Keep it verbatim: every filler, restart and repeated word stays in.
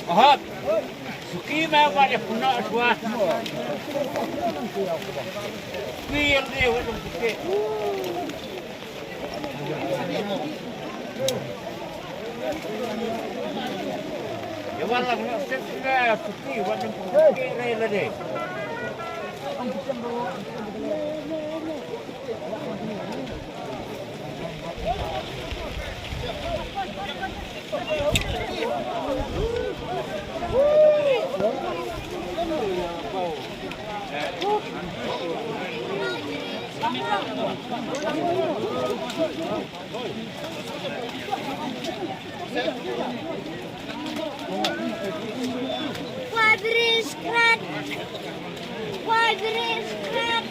Ahap. Suki me wa de puna suat. Kuil de wa de suki. Ya wa la na sesna suki wa de suki re le de. Quadris krat. Quadris krat.